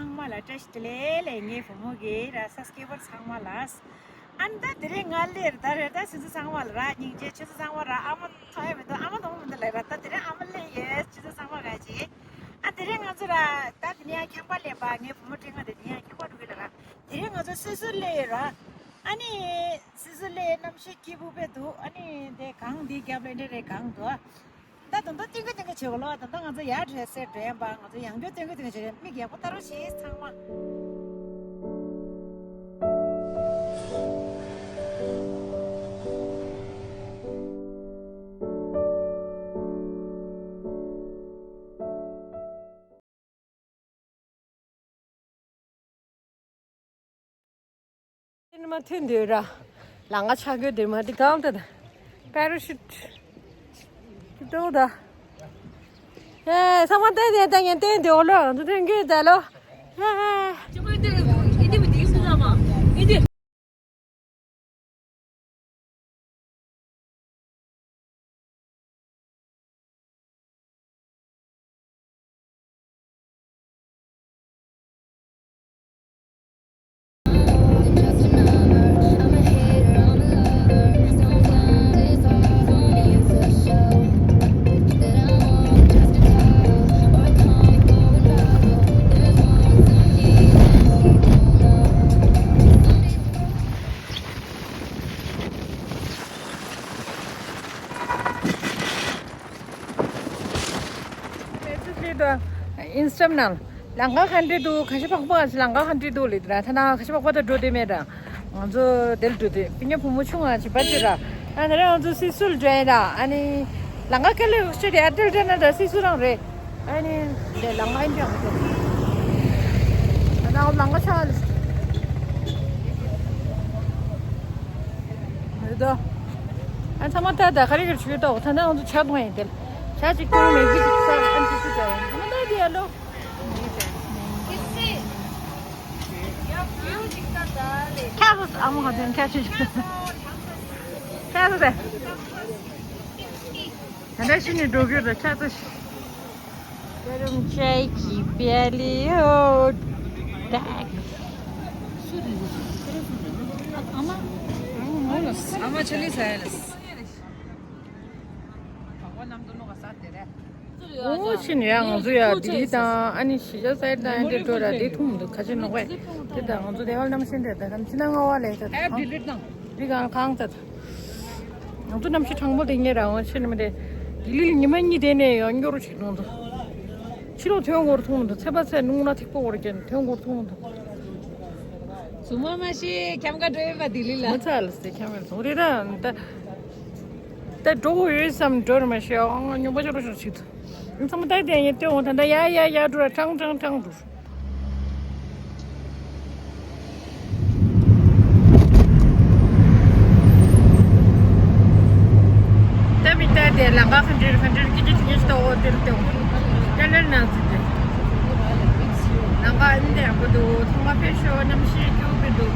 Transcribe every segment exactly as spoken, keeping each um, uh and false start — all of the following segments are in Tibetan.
ཚང་མ་ལ་བཀྲ་ཤིས་བདེ་ལེགས་ལས། ངའི་བུ་མོ་གི་ར་ས་སྐྱེས་ཕོར་ཚང་མ་ལ། ཨ་ནི་ད་དེ་རིང་ང་ལེར་ད་རེད། ད་སི་ཚོ་ཚང་མ་ལ་ར་སྙིང་རྗེ། ཁྱོད་ཚོ་ཚང་མ་ར་ཨ་མ་མཐོང་ཡ་མི་འདུག་ཨ་མ་མཐོང་མི་འདུག་ལེ་ར། ད་དེ་རིང་ཨ་མ་སླེབས་ཡོད། ཁྱོད་ཚོ་ཚང་མ་ག་ཅི། ཨ་དེ་རིང་ང་ཚོ་ར་ད་དེ་ནས་ཡང་ཁྱམས་པ་སླེབས་པ། ངའི་བུ་མོ་སྤྲིན་ང་དེ་ནས་ཡང་ཁྱམས་པ་འགྲོ་གི་ལ་ར། དེ་རིང་ང་ཚོ་སི་སུ་སླེབས་ཡོད་ར། ཨ་ནི་སི་སུ་ལེ་གནམ་གཤིས་སྐྱིད་པོ་དཔེ་འདུག་ཨ་ནི་དེ་གངས་འདི་རྒྱབ་ལ་འདྲ་རེད། གངས་འདུག་ད་ད་ལྟ་སྟོན་གི་སྟོན་གི་བྱེད་གོ་ལོ། ད་ལྟ་ང་ཚོ་ཡར་འགྲོ་སའི་འགྲོ་ཡན་པ། ང་ཚོ་ཡང་བསྐྱར་སྟོན་གི་སྟོན་གི་བྱེད། མིག་ཡག་པོ་ལྟ་རོགས་བྱེད་ཚང་མ། ཨ་ནི་མར་ཐོན་དུས་ར། ལམ་ཁ་ཆག་གི་འདུག་མ་འདི་གང་ལྟར་པེ་ར་ཤུཊ་ཀི་ཏོ་ད། ཨེ་ཚང་མ་བལྟས་ཏེ་ད་ངས་བསྟན་དུས་འོ་ལོ། ང་ཚོ་ཐོན་གི་ད་ལོ། ཨེ། ཨིན་སི་ཊ་ནང་ལམ་ཁ་ག་འདྲ་འདུག་ག་ཤ་པག་པ་ལམ་ཁ་ག་འདྲ་འདུག་ལབ་དུས་ར། ཐ་ན་ག་ཤ་པག་པ་ད་འགྲོ་དེ་མེད་ར། ང་ཚོ་དེར་འགྲོ་དེ་སྤུན་ཀྱག་བུ་མོ་ཆུང་ང་ཅིག་བར་དུ་ར། ཨ་ནི་ར་ང་ཚོ་སི་སུལ་འགྲོ་ཡིན་ར། ཨ་ནི་ལམ་ཁ་ག་ལེ་ཤི་དེ་ཨ་ཏིལ་འདྲ་ན་ད་སི་སུ་རང་རེད། ཨ་ནི་དེ་ལམ་ཁ་ཨིན་འདྲ་ང་ཚོ་ཨ་ན་ལམ་ཁ་ཆག་ལ། རེད་དོ། ཨ་ཚང་མ་ད་ད་ག་རེ་ག་རེ་བྱུང་ཡོད་དོ། ད་ནང་དུ་ཇ་འཐུང་ཡིན་ཏེ། ཇ་ཅིག་འཐུང་མེ་གི་ཅིག་ས་ཨན་ཅིག་ཅིག་ད་ཡིན། ཨ་མ་ད་དེ་ཡ་ལོ། ཁྱ་ཟ་ཨ་མ་ག་དེ་ཁྱ་ཆོས་ཁྱ་ཟ་དེ། ད་ནས་ཤི་ནས་འགྲོ་གི་རེད། ཁྱ་ཟ་ཤི། Garam chai ki pyali ho. Dak. Ama, ama chali saya las. ཨོ་ཕྱིན་ཡ། ང་ཚོ་ཡ་ལྡི་ལི་དང་ཨ་ནི་གཞིས་ཆགས་སའི་ཌི་དང་ཨ་འདྲ་འགྲོ་ར། དེ་ཐུང་མི་འདུག་ག་ཅི་ནོག་པས། དེ་དང་ང་ཚོ་དེ་བ་གནམ་གཤིས་འདྲ་ད་གམ་ཅི་ན་ང་བ་ལས་ད་ཨེབ་ལྡི་ལི་དང་། འདི་གང་གང་ཚད། ང་ཚོ་གནམ་གཤིས་གྲང་མོ་དེ་ངས་རང་དབང་ཆེ་ནི་མི་དེ། ལྡི་ལི་ཉི་མ་གཉིས་དེ་ནས་ཡང་སྐྱོ་རུ་ཆིག་གནང་འདུག་ཕྱི་ལོགས་ཐོན་འགོར་ཐུང་མི་འདུག་ཚད་པ་ཚད་སྣུག་ན་ཐིག་པོ་འོར་གྱན་ཐོན་འགོར་ཐུང་མི་འདུག་ཟུ་མ་མ་ཤེས་ཁྱམ་ཁ་འགྲོ་ཡོད་པ་ལྡི་ལི་ལ། མ་ཚ་ལ་སེ་ཁྱམ་ཡོད་སོང་རེད་ད། ད་འགྲོ་གི་ཡོད་བསམ་འགྲོ་ར་མ་ཤེས་ཨང་། ཉོ་པ་ཆོ་རོ་ཆོ་ཆིག་ཚང་མ་ད་དེ་ཡིན་ཏེ་འོང་ད་ད་ཡ་ཡ་ཡ་འགྲོ་ར་ཀྲང་ཀྲང་ཀྲང་འགྲོ། ད་མི་ད་དེ་ལམ་ཁ་ཧན་ཌེ་ཌ་ཧན་ཌེ་ཌ་ཀི་ཅི་ཀི་ཅི་ད་འོ་དེར་དེ་འོ་དེ་ལེར་ན་ཚུད་དེ། ལམ་ཁ་ཨིན་དེ་ཡག་པོ་འདུག་ཚང་མ་ཕེབས་ཤོག་གནམ་གཤིས་སྐྱིད་པོ་འདུག་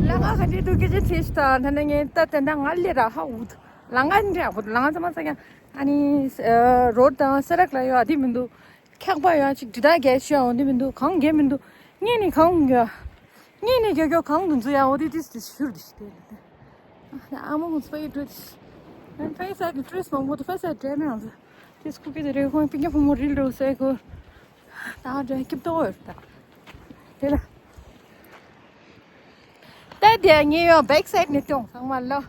ལ་ང་ག་འདྲེ་འདུག་སྐད་ཆ་དྲིས་ཤིག་དང་། ད་ནི་ངས་ད་དེ་འདྲ་ང་ལས་ར་ཧ་འུ་ཐུ་ལ་ང་འདྲེ་ཨ་ཁུ་ལ་ང་ཚང་མ་ཚ་ཀྱང་ཨ་ནི་རོ་ཌི་དང་ས་རག་ལ་ཡོད་ཨ་དེ་མི་འདུག་ཁག་པ་ཡོད་ཅིག་འདི་དག་གས་ཤོད་འོང་དེ་མི་འདུག་གང་གས་མི་འདུག་ངས་ནི་གང་གས་ངས་ནི་གས་གས་གང་དུ་འཛུལ་ཡ་འོ་དེ་དེ་དེ་ཤུར་དེ་ཤི་དེ་ཨ་མ་མོ་ཚོ་ཡི་འགྲོ་དེ་ཤི་ཕ་ཡི་ས་གི་ཊི་རེ་སི་མང་པོ་དེ་ཕ་ས་འདྲེ་ན་ཡང་ཚ་དེ་སྐུ་གི་དེ་རེ་ཁོང་པི་ཀ་ཕོ་མོ་རིལ་རོ་སའི་ཁོ། ད་འདྲ་སྐྱིད་པོ་ཡོད་ད། དེ་ལ། ད་དེ་ངས་ཡང་བེག་སའིཌ་ནས་སྟོན་ཚང་མ་ལ།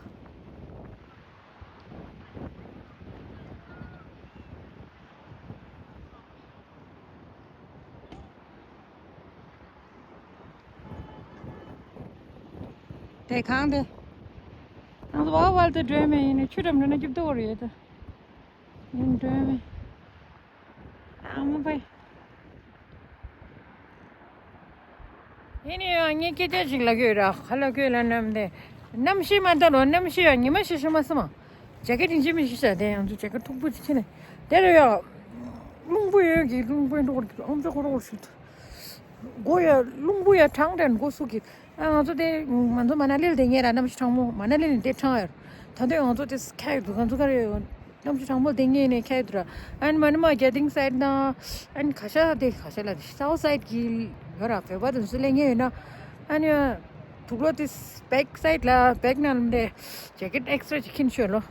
དེ་གང་དེ། ང་ཚོ་བ་བལ་དུ་འགྲོ་མེད་ཡིན་ནས་ཆུ་འགྲམ་འགྲོ་ན་སྐྱིད་པོ་རེད་ད། ཡིན་འགྲོ་མེད། ཨ་མ་པའི། ཡིན་ནའི་ཡང་ངས་སྐད་ཆ་ཅིག་ལབ་ཀྱི་ཡོད་ར། ག་ལབ་ཀྱི་ཡོད་ལབ་ན་མི་འདི། གནམ་གཤིས་མ་འདྲ་ལོ། གནམ་གཤིས་ཡང་ཉི་མ་ཤར་ཤར་མ་སོང་མ། ཇེ་ཀེ་ཊི་ཡིན་གཅིག་མིན་གཅིག་བྱས་ཏེ་ཡང་ཚུ་ཇེ་ཀེ་ཊི་མཐུག་པོ་ཅིག་ཁྱེར་ནས་དེ་རུ་ཡང་རླུང་བུ་ཡོད་ཀྱི་རླུང་བུ་འགྲོ་གི་ཨམ་ཅོག་ཁོ་རོ་ཞིག་སྒོ་ཡ་རླུང་བུ་ཡ་གྲང་དྲན་སྒོ་སུ་གི། ཨ་ང་ཚོ་དེ་ང་ཚོ་མ་ན་ལི་ལ་དེ་ཉེ་ར་གནམ་གཤིས་གྲང་མོ། མ་ན་ལི་ནས་དེ་གྲང་ཡོད། ད་དུང་ང་ཚོ་དེ་ཁ་ཡོད་འདུག་ང་ཚོ་ག་རེ་ཡོད། གནམ་གཤིས་གྲང་མོ་དེ་ཉེ་ནས་ཁ་ཡོད་ར། ཨན་མ་ནི་མ་རྒྱ་དིང་སའིད་ན་ཨན་ཁ་ཤ་དེ་ཁ་ཤ་ལ་སའོ་སའིད་གི་ཡོད་ར། བོད་པ་དེ་ཚོ་ལས་ཉེ་ཡོད་ན་ཨན་ཡ་དུག་ལོ་དེ་བེག་སའིད་ལ་བེག་ནང་ལ་དེ་ཇེ་ཀེ་ཊི་ཨེག་སི་ཊ་ཅིག་ཁྱེར་ཤོག་ལོ།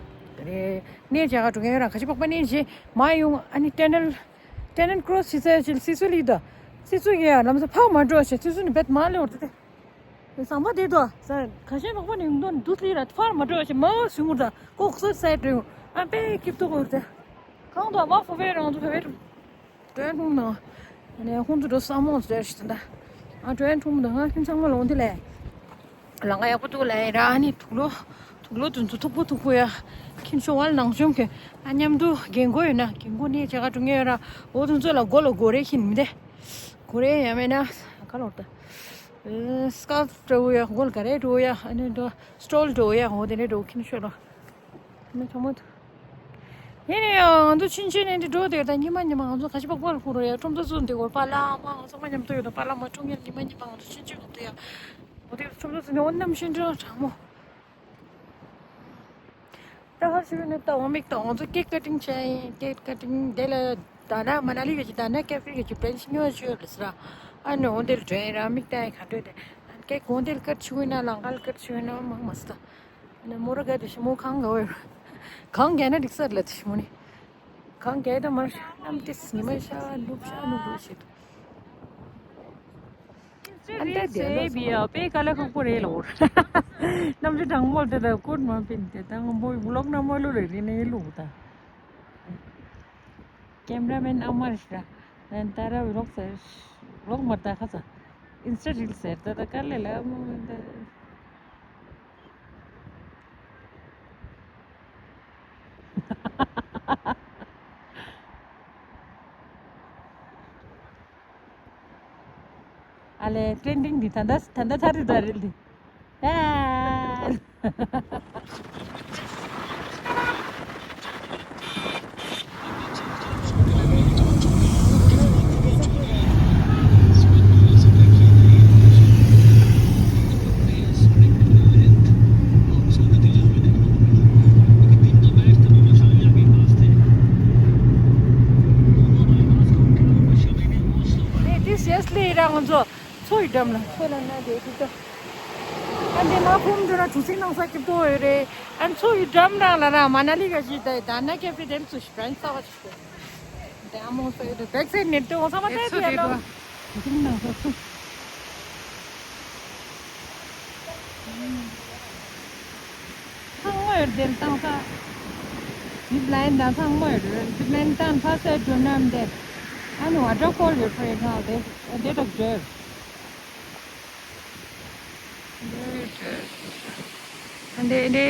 དེ་ནས་ཇ་ག་འགྲོ་མཁན་ཡོད་ར། ཁ་ཤ་པག་པ་ནས་ཞེ་མ་ཡོང་ཨ་ནི་ཊ་ནལ། ཊ་ནལ་ཀྲོ་སི་བྱེད་ས་ཅིག་སི་སུ་ལི་ད། སི་སུ་གི་ཡ་ལམ་སང་ཕར་མ་འགྲོ་ཞེས་སི་སུ་ནི་བེད་མ་ལེ་བར་དེ། ཟམ་པ་དེ་དོ་ས་ཁ་ཤས་མག་པ་ནི་ཡོང་དོན་དུ་ལི་ར་ཕར་མ་འགྲོ་ཞེས་མ་བ་སུ་ངུར་ད་ལྐོག་སོད་སའི་འགྲོ་ཡོང་ཨ་པེ་ཀིབ་ཏོ་གོ་དེ། གང་དུ་མ་ཧྥུ་ཝེ་རང་དུ་ཧྥུ་ཝེ་ཀྲོན་ཁུང་ནང་ནས་ཁོང་ཚོ་འགྲོ་ས་མོ་ཟེར་ཞིག་ད། ཨ་ཀྲོན་ཁུང་དང་ང་ཁྱིམ་ཚང་མ་ལོང་དེ་ལས། ལང་ཀ་ཡག་པོ་འདུག་ལ་ཡིན་ར། ཨ་ནི་དུག་ལོ་དུག་ལོ་དུ་ཚོ་མཐུག་པོ་མཐུག་པོ་ཡ་ཁྱིམ་ཤོ་བ་ལ་ནང་ཤོམ་གི་ཨ་མཉམ་དུ་རྒན་གོ་ཡོད་ན་རྒན་གོ་ནས་ཇ་ག་འགྲོ་ངེས་ཡོད་ར། འོ་དུ་ཚོ་ལ་མགོ་ལ་མགོ་རེ་ཁྱིན་མི་དེ་མགོ་རེ་ཡ་མེད་ན་ག་ལོར་ད་སི་ཀར་ཕ་འདྲ་བོ་ཡ་མགོ་ལ་ག་རེ་འགྲོ་ཡ་ཨ་ནི་འགྲོ་སི་ཊོལ་འགྲོ་ཡ་འོ་དེ་ནས་འགྲོ་ཁྱིམ་ཤོ་ལ་མི་ཚང་མ་དུ། ཡིན་ནའང་ང་ཚོ་ཕྱིན་ཆད་ནས་འདི་འགྲོ་དེ་ད་ཉི་མ་ཉི་མ་ང་ཚོ་ག་ཞིག་པག་པག་ལ་ཁུར་རོ་ཡ་ཁྲོམ་ཚོ་ཚོ་འདི་འོ་པ་ལ་མ་ང་ཚོ་མ་མཉམ་དུ་ཡོད་དོ་པ་ལ་མ་ཁྲོམ་ཡ་ཉི་མ་ཉི་མ་ང་ཚོ་ཕྱིན་ཆད་འགྲོ་དེ་ཡ། འོ་དེ་ཁྲོམ་ཚོ་ཚོ་ནས་འོ་གནམ་གཤིས་འདྲ་གྲང་མོ། ད་ཧ་ཤི་ནས་ད་འོ་མིག་ད་ང་ཚོ་ཀེག་ཀ་ཊིང་བྱས་ཡིན། ཀེག་ཀ་ཊིང་དེ་ལ་ད་ན་མ་ན་ལི་ག་ཅིག་ད་ན་ཀེ་ཧྥེ་ག་ཅིག་པྲེན་ཆི་ཉོ་ཅི་ཡོད་ལ་སི་ར། ཨ་ནི་འོ་དེ་ལ་འགྲོ་ཡིན་ར་མིག་ད་ཡིན་ག་འགྲོ་དེ་ཨ་ཀེག་འོ་དེ་ལ་ཀར་ཆི་ཡིན་ན་ལང་ཀ་ལ་ཀར་ཆི་ཡིན་ན་མང་མ་སི་ད། ནས་མོ་ར་ག་དེ་ཞི་མོ་གང་ག་བས། གང་ག་ན་འགྲིག་ས་རེད་ལ་དེ་ཞི་མོ་ནི། གང་ག་ད་མར་ཤ་གནམ་ཏིས་ཉི་མ་ཤ་ནུབ་ཤ་ནུབ་རུ་ཞིག་འདུག་ཨ་འདྲ་དེ་ལོ་སེ་བི་ཡ་པེ་ཀ་ལ་ཁག་པོ་རེད་ལ་འོར། གནམ་གྲུ་གྲང་མོ་དེ་ད་ཀོད་མ་པིན་དེ་ད་ང་བོ་ཝི་ལོག་ན་མ་ལུ་རེ་རེ་ནས་ལུ་ད། ཀེམ་ར་མེན་ཨ་མ་རེད་ཤག་ཨན་ཏ་ར་ཝི་ལོག་ཟེར། ཝི་ལོག་མ་ད་ཁ་ཚ། ཨིན་སི་ཊ་རིལ་ཟེར་ད་ད་དཀའ་ལས་ལ་ཨ་མ་མེན་ད། ཨ་ལེ་ཀྲེན་ཌིང་འདི་ད་ལྟ་ད་ལྟ་ཚར་རེད་ད་རེད་འདི། ཨ། ནས་དེ་ཞེས་ལས་ར་ང་ཚོ་མཚོ་ཡི་འགྲམ་ལ་མཚོ་ལ་ན་དེ་དེ་ད། ཨ་འདི་མ་ཕུམ་འདི་ན་གྲུ་གཟིངས་ནང་ས་སྐྱིད་པོ་ཡོད་རེད། ཨ་མཚོ་ཡི་འགྲམ་རང་ལ་ར་མ་ན་ལི་ག་ཞིག་ད་ད་ན་ཀེ་ཧྥེ་དེ་ཚོ་ཞིག་པན་ས་བ་ཞིག་དེ་ཨ་མོ་ས་ཡོད་དེ་བེག་སའིད་ནས་དེ་འོང་ས་མ་ད་དེ་ལ་གྲུ་གཟིངས་ནང་ས་ཚོ། ཚང་མ་ཡོད་དེ་བཏང་ས། ཛིབ་ལའིན་དང་ཚང་མ་ཡོད་རེད། ཛིབ་ལའིན་བཏང་ཕ་སའི་འགྲོ་ནམ་དེ། ཨ་ནི་ཝ་ཊར་ཕོལ་ཡོད་པ་ཡིན་ན་དེ་དེ་དག་འགྲོ། ཨ་འདི་འདི་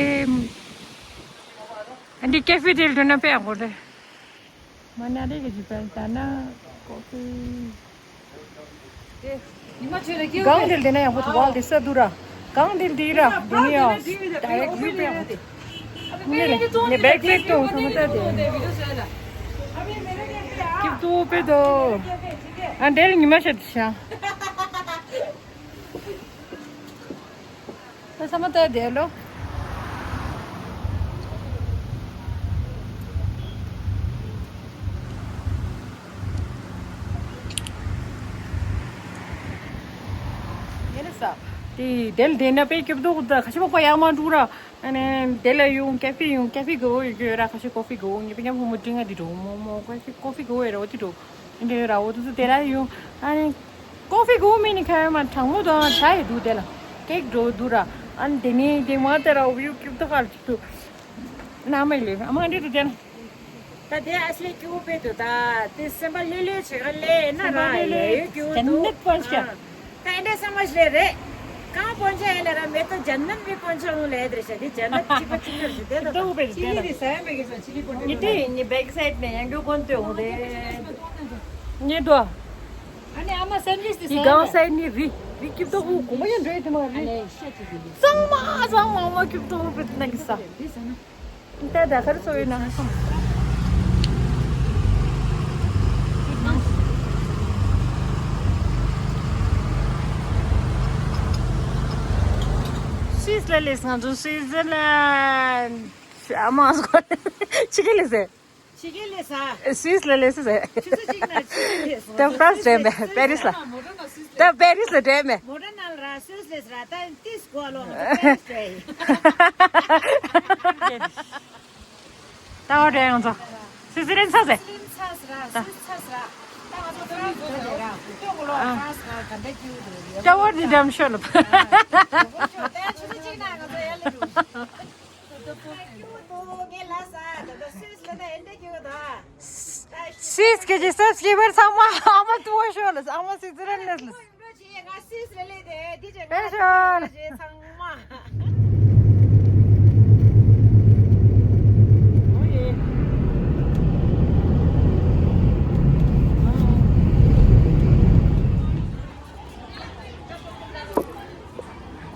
ཨ་འདི་ཀེ་ཧྥེ་དེ་འགྲོ་ན་དཔེ་ཡག་པོ་རེད། མ་ན་ལི་ག་ཅིག་པན་ད་ན་ཀོ་ཧྥི། གང་དེ་ལ་དེ་ན་ཡག་པོ་འདུག་བ་དེ་ས་འདུག་ར། གང་དེ་ལ་དེ་ར་དེ་ནི་ཡང་ཌའི་རེག་ཝིའུ་པོ་ཡག་པོ་འདུག་ནི་ལ་ནི་བེག་སའིད་དུ་ཚང་མ་ལྟ་དེ་སྐྱིད་པོ་དཔེ་འདུག་ཨ་འདྲེ་ལ་ཉི་མ་ཤར་དུ་ཤ། ད་ས་མ་ལྟ་བསྡད་ལོ། ཡིན་ས། དེ་དེ་ལ་བསྡད་ན་དཔེ་སྐྱིད་པོ་འདུག་ད་ཁ་ཤས་པགས་པ་ཡག་མ་འདུག་ར། ཨ་ནི་དེ་ལ་ཡོང་ཀེ་ཧྥེ་ཡོང་ཀེ་ཧྥེ་དགོས་ཡོད་ར། ཁ་ཤས་ཀོ་ཧྥེ་དགོས་ངེས་པ་མཉམ་ཕོ་མོ་འདྲི་ང་འདི་འགྲོ་མོ་མོ་ཀོ་ཧྥེ་ཀོ་ཧྥེ་དགོས་ཡོད་ར། འོ་དེ་འགྲོ་འདི་འདྲ་ཡོད་ར། འོ་དེ་ཚོ་དེ་ར་ཡོང་ཨ་ནི། ཀོ་ཧྥི་དགོས་མིན་ནི་ཁ་ཡ་མ་གྲང་མོ་དང་ཇ་ཡི་འདུག་དེ་ལ་ཀེག་འགྲོ་འདུག་ར། ཨ་ནི་དེ་ནས་དེ་མ་དེ་ར་ཝིའུ་སྐྱིད་པོ་ཁ་ལ་ཅིག་འདུག་ན་མ་ལེ་ཨ་མ་འདྲེ་དུ་དེ་ན། ད་དེ་ཨ་སི་ལེ་སྐྱིད་པོ་དཔེ་འདུག་ད་དེ་སེམས་པ་ལྷོད་ལྷོད་བྱེད་ག་ལས་ན་ར་ལས་ཡོད་སྐྱིད་པོ་འདུག་ད་ཨེ་འདྲ་བསམ་པ་ཞིག་རེད། གང་སྤུན་ཆ་ཡིན་ན་ར་མེ་ཏོག་ཇན་ནད་མི་སྤུན་ཆ་ལུང་ལས་དེ་རེད་ཤག་དེ་ཇན་ནད་གཅིག་པ་གཅིག་པ་རེད་དེ་ད་ད་ཅི་ལི་དེ་ཟ་ཡ་མེད་གི་སོང་ཅི་ལི་སྤུན་ཆ་ནི་དེ་ནི་བེག་སའིད་ནས་ཡང་སྐྱོ་ཀོན་ཏེ་འོང་དེ་ནི་དོ། ཨ་ནི་ཨ་མ་སེན་ཝིཆ་དེ་ཟ་ཡི་གང་ཟ་ཡི་ནི་རི། སྐྱིབས་ཏོག་པོ་གོང་མ་ཡང་འགྲོ་ཡི་དེ་མ་རེད། གཙང་མ་གཙང་མ་མ་སྐྱིབས་ཏོག་པོ་ན་གི་ས། ད་ད་ག་རེ་ཚོ་ཡོད་ན། སུད་སི་ལ་སླེབས། ང་ཚོ་སུད་སི་ལན། ཨ་མ་སོ། ཕྱི་རྒྱལ་ལ་སླེབས། ཕྱི་རྒྱལ་ལ་སླེབས། སུད་སི་ལ་སླེབས། ཆུ་ཚོད་གཅིག་ན་ཕྱི་རྒྱལ་ལ་སླེབས། ད་ཧྥ་རན་སི་འགྲོ་ཡིན་པས། པེ་རིས་ལ། ད་པེ་རིས་ལ་འགྲོ་ཡིན་པས། མོ་ཊ་ནང་ལ་ར་སུད་སི་ལ་ར་ད་ཏིས་གོ་ལོ་ང་ཚོ་པེ་རིས་འགྲོ་ཡིན། ད་བ་འགྲོ་ཡིན་ང་ཚོ། སུད་སི་རན་ཚ་ཟེ། ད་བ་འདི་འགྲམ་ཤོད་ལ། སུད་སི་གི་སབ་སི་ཀི་རེ་བར་ཚང་མ་ཨ་མ་ཏུ་བ་ཤོ་ལ། ཨ་མ་སི་ཙི་རན་ལ། ཨེ་ཤོ་ལ།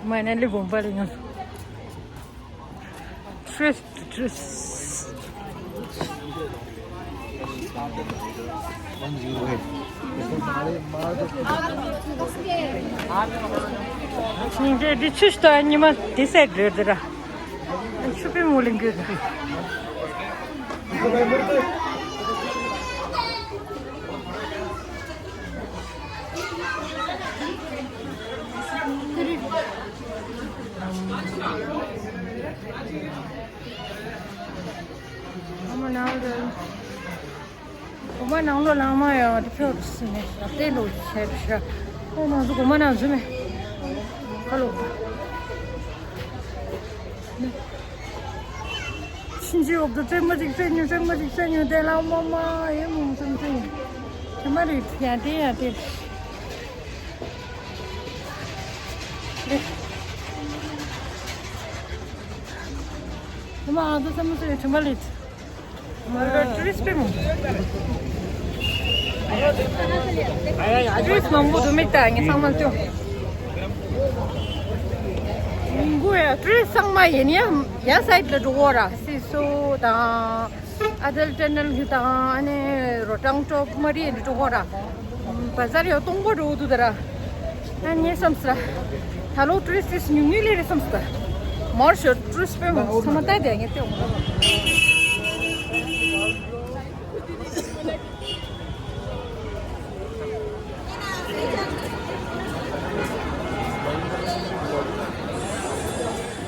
མ་ན་ལི་བོམ་པ་ལ་ཡང་། Tourist, tourist. ཉིན་རེ་འདི་ཆུ་ཞིག་དང་ཉི་མ་དེ་སེ་འགྲོ་དེ་ར། ཆུ་པའི་མུ་ལིང་གི་ར། ཨ་མ་ནང་ལོགས། གོ་མ་ནང་ལོགས་ལང་མ་ཡང་དེ་ཕྱོགས་སུ་ནས་ཞབས་བརྟན་ལོ་བྱས་པ་ཤ། ཨོ་ནང་ཚོ་གོ་མ་ནང་ཚོ་མེད། ཁ་ལོ། ཕྱིན་ཅི་འོག་ཏུ་བཙན་མ་ཅིག་བཙན་ཉུ་བཙན་མ་ཅིག་བཙན་ཉུ་དེ་ལ་མ་མ་ཡེ་མོ་བཙན་བཙན་ཉུ་དེ་མ་རེད། ཡ་དེ་ཡ་དེ་རེད། དེ་མ་ཨ་ཏུ་བཙན་མ་ཅིག་དྲི་མ་ལེད། མ་རེད་ཊུ་རི་སི་ཊི་པས་མོ། ཊུ་རི་སི་ཊི་མང་པོ་འདུག་མིག་ལྟ་ངས་ཚང་མ་ལྟོས། མི་འགུ་ཡ་ཊུ་རི་སི་ཊི་ཚང་མ་ཡིན་ཡ་ཡ་སའིད་ལ་འགྲོ་གོ་ར། སི་སོ་དང་། ཨ་ཏལ་ཊ་ནལ་གི་དང་ཨ་ནི་རོ་ཊང་ཊོབ་མ་རི་ཨེ་འདྲ་འགྲོ་གོ་ར། བ་ཟར་ཡོ་སྟོང་པོ་འགྲོ་འདུག་ད་ར། ཨ་ནི་བསམ་སྲ། ད་ལོ་ཊུ་རི་སི་ཊི་ཉུང་ཉུང་ལེ་རེ་བསམ་སྲ། མར་ཤོ་ཊུ་རི་སི་ཊི་པས་མོ་ཚང་མ་ལྟ་དེ་ངས་ལྟོས།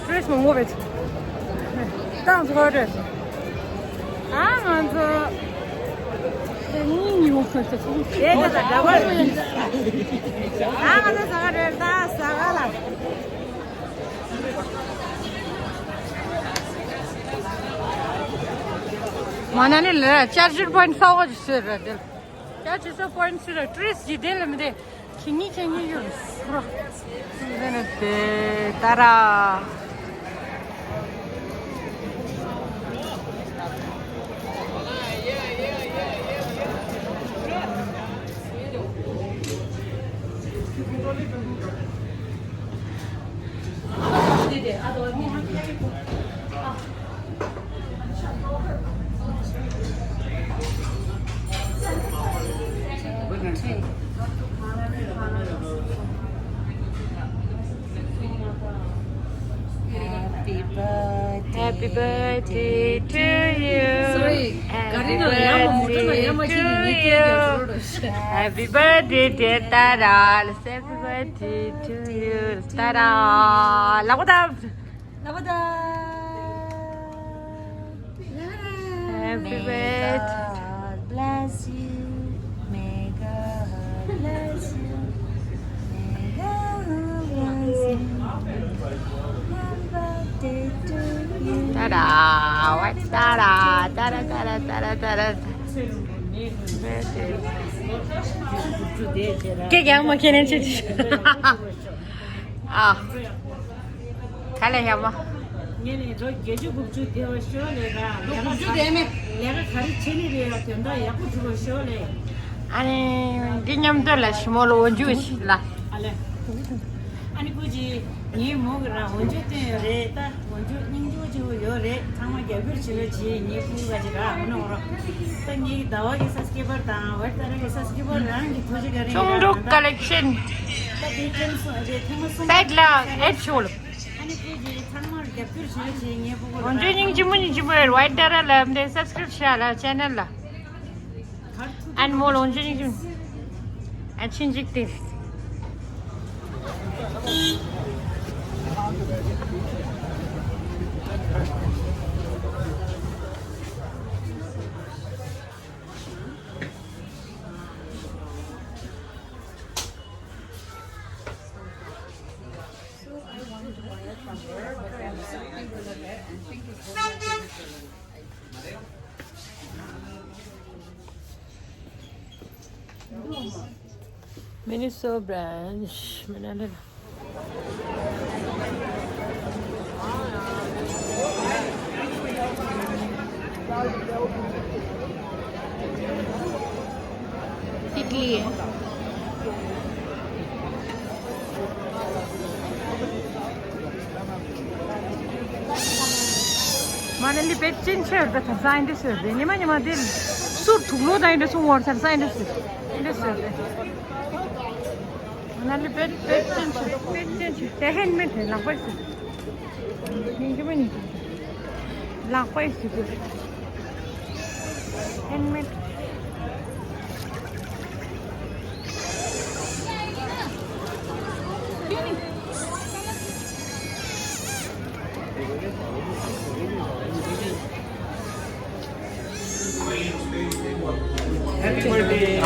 ཊུ་རི་སི་ཊི་མང་པོ་བས། ཏང་ཚོ་ཁ་བྲལ་སོང་། ཨ་ང་ཚོ་དེ་གཉིས་ཉིན་མོ་ཁ་ཚོ་སོང་། དེ་ད་ད་འདྲ་བ་རེད། ཨ་ང་ཚོ་ཟ་ག་རེད། ད་ཟ་ག་ལ། མ་ན་ལི་ལ་ཅར་ཇར་པོ་ཡིན་ཊི་གསར་པ་ཞིག་བཟོས་ར། དེ་ལ་ཅར་ཇར་པོ་ཡིན་ཊི་ཞིག་ར། ཊུ་རི་སི་ཊི་ཡིན་དེ་ལ་མི་དེ། ཁྱེད་གཉིས་ཁྱེད་གཉིས་ཡོད་སུ་ར། སུ་ར་ནི་དེ་ད་ར། Happy birthday to you. Sorry, Happy gari na ya ma motor na ya ma chi ni ni ke ya ro ro. Happy birthday dear Tara. Happy birthday to you Tara. Love you. Love you. Happy birthday. May God bless you. May God bless you. May God bless you. Happy birthday to you. Ta-da! What's ta-da? Ta-da, ta-da, ta-da, ta-da. Birthday. Cake ཡང་མ་ཁྱེར་ནས་ཆེ་ཆེ། ཨ། ག་ལེ་ཡ་མ། ངས་ནི་ལོ་བརྒྱད་ཅུ་དགུ་བཅུ་དེ་བ་ཤོ་ལེ་ར། ལོ་དགུ་བཅུ་དེ་མེད། ལས་ཀ་ག་རེ་བྱེད་ནི་རེད་ཡ། དོན་དག་ཡག་པོ་འགྲུབ་པ་ཤོ་ལེ། ཨ་ནི་འདི་མཉམ་དུ་ལ་ཞི་མོ་ལོ་འོ་འཇུ་ཞིག་ལ། ཨ་ལེ། ཨ་ནི་སྐུ་མཁྱེན། ངའི་མོ་གི་རང་འོན་ཆུ་བཏོན་ཡོད་རེད། ད་འོན་ཆུ་སྙིང་རྗེ་པོ་ཅིག་ཡོད་རེད། ཚང་མ་རྒྱབ་སྐྱོར་བྱེད་རོགས་བྱེད། ངའི་སྐུ་ག་ཅིག་རག་མི་ནོར་རོགས། ད་ངའི་ཟླ་བ་གི་ས་སྐྱེས་པར་དང་ཝེར་ཏ་ར་གི་ས་སྐྱེས་པར་རང་གི་ཐུགས་རྗེ་ག་རེ་ཡིན་ཅུང་ཀྲུག་རང་ཀ་ལེག་ཤན། ད་དེ་ཀེམ་སོང་རེད། ཐེངས་མ་སོང་སེག་ལ་ཨེ་ཆོལ། ཨ་ནི་སྐུ་མཁྱེན། ཚང་མར་རྒྱབ་སྐྱོར་བྱེད་རོགས་བྱེད། ངའི་སྐུ་ག་འོན་ཆུ་སྙིང་རྗེ་མོ་སྙིང་རྗེ་མོ་ཝེར་ཏ་ར་ལ་འདི་སབ་སི་ཀ་རབ་བྱས་ལ་ཆེ་ནལ་ལ། ཨན་མོལ་འོན་ཅི་ཅིག་ཨན་ཆིན་ཅིག་ཏེ། Miniso branch, Manila. Italy. མ་ན་ལི་དཔེ་ཅན་ཆེ་བར་ད་ས་ཨིན་དི་ཟེར་ཏེ། ཉི་མ་ཉི་མ་དེ་སུར་དུག་ལོ་དང་ཨིན་དི་སུ་ངོར་ཚར་ས་ཨིན་དི་ཟེར་ཏེ། ཨིན་དི་ཟེར་ཏེ། མ་ན་ལི་དཔེ་དཔེ་ཅན་ཆེ་དཔེ་ཅན་ཆེ། དེ་ཧེན་མེད་དེ་ལག་པ་ཟེར། ཉིན་གྱི་མ་ཉིན་གྱི། ལག་པ་ཡི་ཟེར་དགོས། ཧེན་མེད། Happy birthday.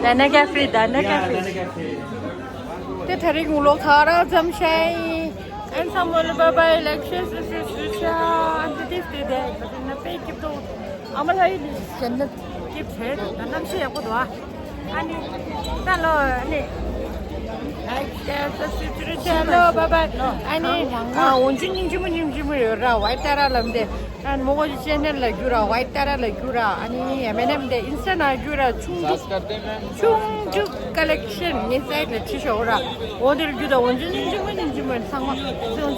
Dana Cafe, Dana Cafe. དེ་ཐ་རིག་ངུ་ལོ་ཁ་ར་ཙམ་ཤའི། ཨན་སམ་བོ་ལ་བ་བའི་ལེག་ཤེས་སུ་སུ་སུ་ཤ། ཨན་ཏི་ཏིས་ཏི་དེ་ན་པེ་ཀིབ་ཏོ། ཨ་མ་ལ་ཡི་ལི་ཅན་ན་ཀིབ་ཆེ། ད་ནམ་ཤི་ཡག་པོ་འདུག་ཨ། ཨ་ནི། ད་ལོ་ཨ་ནི། ལེག་ཤེས་སུ་སུ་སུ་ཤ་ལོ་བ་བའི། ཨ་ནི། ཨ་འོན་ཅི་སྙིང་རྗེ་མོ་སྙིང་རྗེ་མོ་ཡོད་ར་ཝེར་ཏ་ར་ལབ་འདི། ཨ་མོ་གོ་ཅི་ཅེ་ནལ་ལ་རྒྱུ་ར་ཝེར་ཏ་ར་ལ་རྒྱུ་ར། ཨ་ནི་ཨེམ་ཨེན་ཨེམ་དེ་ཨིན་སི་ཊ་ན་རྒྱུ་ར། ཆུང་ཆུང་ཆུང་ཆུང་ཀ་ལེག་ཤན་ངའི་སའིཊ་ལ་ཁྲིད་ཤོག་ར། འོ་དེར་རྒྱུ་དང་འོན་ཅི་སྙིང་རྗེ་མོ་སྙིང་རྗེ་མོ་ཚང་མ་འོན་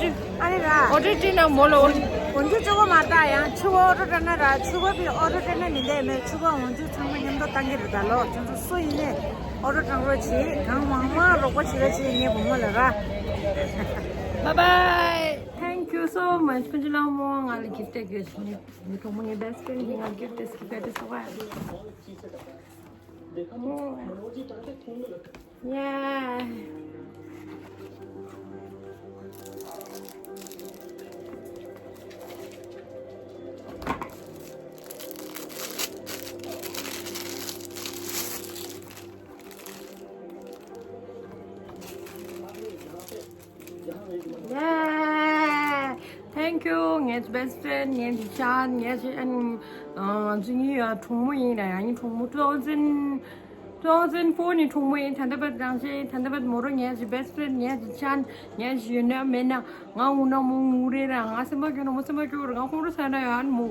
ཅི། ཨ་རེ་ར། ཨོ་ཌར་སྤྲད་ན་མོ་ལ་འོན་ཅི། འོན་ཅི་ཆུ་བོ་མ་ད་ཡང་ཆུ་བོ་ཨོ་ཌར་སྤྲད་ན་ར། ཆུ་བོ་པའི་ཨོ་ཌར་སྤྲད་ན་མི་འདས་མེད། ཆུ་བོ་འོན་ཅི་ཚང་མ་མཉམ་དུ་བཏང་གི་རེད་ད་ལོ། ཁྱོད་ཚོ་སུ་ཡིན་ནས་ཨོ་ཌར་བཏང་རོགས་བྱེད། གང་མང་མང་རོགས་པ་བྱེད་རོགས་བྱེད། ངའི་བུ་མོ་ལ་ར། Bye bye. Thank you so much. ཀུན་སྤྱོད་ལྷ་མོ་ང་ལ་གིཕ་ཊི་སྤྲད་ཡོད། ངའི་གྲོགས་མོ་ངའི་བེ་སི་ཊི་ཕེན་ཌི་ངས་ང་ལ་གིཕ་ཊི་སི་ཀི་ཕེ་ཏི་སོ་བ། Yeah. Yeah. Thank you. ངའི་བེ་སི་ཊི་ཕེན་ཌི། ངའི་ཅན། ངའི་ཨན། ཨ་ཅི་ངའི་གྲོགས་མོ་ཡིན་ར། ཡང་ངའི་གྲོགས་མོ་two thousand two thousand four ནས་གྲོགས་མོ་ཡིན། ད་ལྟ་བར་རང་བཞིན། ད་ལྟ་བར་མོ་རང་ངའི་བེ་སི་ཊི་ཕེན་ཌི། ངའི་ཅན། ངའི་ཡོད་ན་མེད་ན་ང་འུ་ན་མོ་ངུ་རེད་ར། ང་སེམས་པ་སྐྱོ་ན་མོ་སེམས་པ་སྐྱོ་རེད། ང་ཁོང་ཁྲོ་ཟ་ན་ཡང་མོ་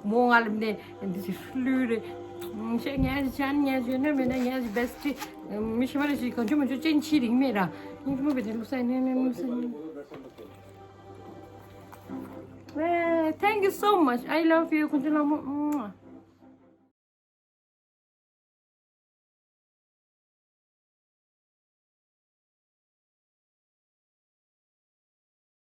མོ་ང་ལ་ནས་འདི་ལུས་རེད། ཤེས། ངའི་ཅན། ངའི་ཡོད་ན་མེད་ན་ངའི་བེ་སི་ཊི། མི་ཤེས་མ་རེད་ཞིག་གང་བྱུང་མ་བྱུང་ཅན་ཆི་རིང་མེད་ར། ངའི་མོ་བེ་ཊི་ལུག་ས་ནས་ནས་ལུག་ས་ནས། Thank you so much. I love you. ཀུན་སྤྱོད་ལྷ་མོ།